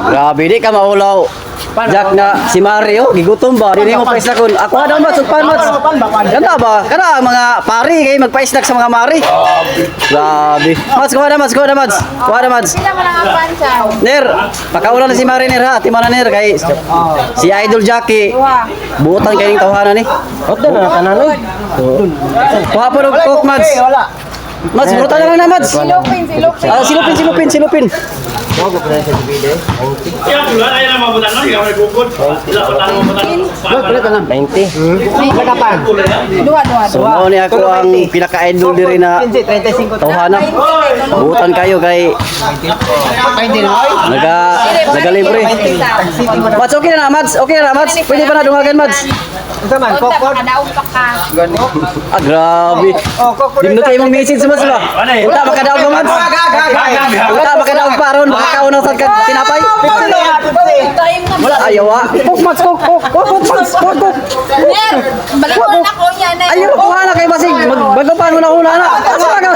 Grabe, di ka maulaw. Jack na si Mario, gigutom ba? Di mo paisla kun. Ako daw Mads, ug pan Mads. Ganda ba? Kana ang mga pari kay magpaisnak sa mga mari. Grabe. Mads, kuha na Mads, kuha na Mads. Kuha na Mads. Sila man ang pancha. Ner, pakaula na si Mari Ner ha. Tima na Ner kay si Idol Jackie. Buotan kay ning tawhana ni. Hot na tanan oy. Kuha po og coke Mads. Wala. Mads, buotan na lang na Mads. Silupin, silupin. Ah, silupin, silupin, silupin. 90. Duha, duha. So mao ni ako ang pinaka-idol diri na 35. tawhana. Buotan kayo kay naga nagalibre. Mads, okay na na, Mads. Okay na na, Mads. Pwede pa na dungagan, Mads. Unsa man Unta, kokod? makadaog pa ka. Ah, grabe. Oh, kokod. Di mo tayo mong message, Mads ba? Unta, makadaog ka, Mads. Unta, makadaog pa ron. Makakaon na sa tinapay. Time na. Wala, ayaw ah. Coke, Mads, coke, coke, coke, coke, Mads, coke, coke. Ner, balik ko na ko niya na. Ayaw, kuha na kay Masig. Magbago pa muna una na. Asa na ka?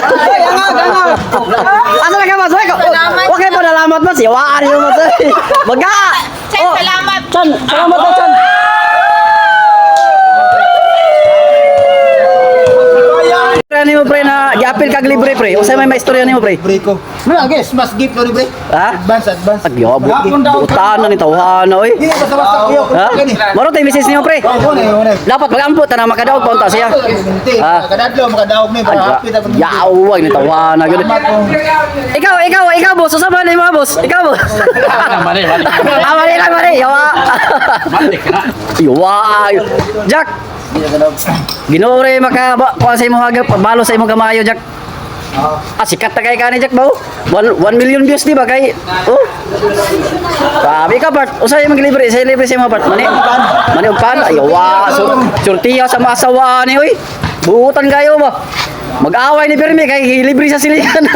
Asa na ka, Mads? Okay po, nalamat, Mads. Iwaan niyo, Mads. Maga! Chan, salamat. Chan, salamat na, Chan. Pre nimo pre na giapil kag libre pre. Unsay may maistorya nimo pre? Pre ko. Wala guys, mas gift no pre. Ha? Advance, advance. Agyobo. Butan na ni tawhana oy. Hindi basta basta kuyo. Ha? Maro tay message nimo pre. Oh, wala wala. Dapat magampo tanan makadaog pa unta siya. Ha? Kadadlo makadaog mi para happy ta. Yawag ni tawhana gyud. Ikaw, ikaw, ikaw boss, usa man nimo boss. Ikaw boss. Mali, mali. Ah, mali lang, mali. Yawa. Yawa. Jack. Ginoo re maka kuha sa imong hagap, balo sa imong kamayo Jack. Ah, sikat na kay kani Jack ba? 1 million views di ba kay? Oh. Sabi ka part, usay imong libre, say libre sa imong part. Mani. Mani og pan. Ay, wa, so, surtiya sa mga asawa ni oy. Buutan kayo ba? Mag-away ni Pirmi kay libre sa silihan.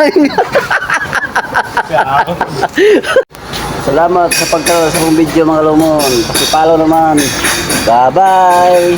Salamat sa pagkaroon sa akong video mga lomon. Pakipalo naman. Bye-bye.